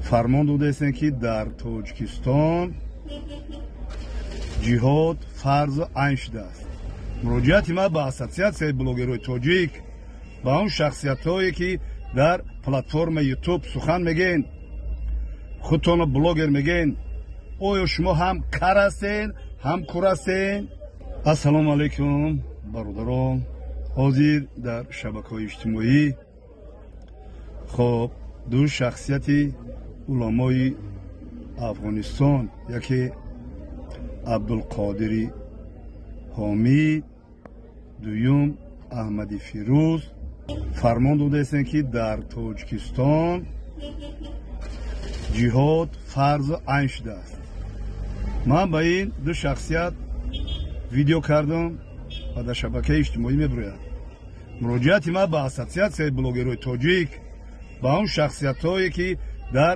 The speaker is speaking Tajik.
Фармон додаистем, ки дар Тоҷикистон ҷиҳод фарзу айн шудааст. Муроҷиати ман ба Ассотсиатсияи блогерҳои тоҷик, ба он шахсиятҳое, ки дар платформаи Ютуб сухан мегӯен, худтонро блогер мегӯен: оё шумо ҳам кар ҳастен, ҳам кур ҳастен? Ассалому алайкум, бародарон. Ҳозир дар шабакаҳои иҷтимоӣ, хоб, ду шахсияти уламои Афғонистон, яке Абдулқодири Ҳомид, дуюм Аҳмади Фирӯз, фармон додаистем, ки дар Тоҷикистон ҷиҳод фарзу айн шудааст. Ман ба ин ду шахсият видео кардам ва дар шабакаи иҷтимоӣ мебирояд. Муроҷиати ман ба Ассотсиатсияи блогерҳои тоҷик, ба он шахсиятҳое, ки дар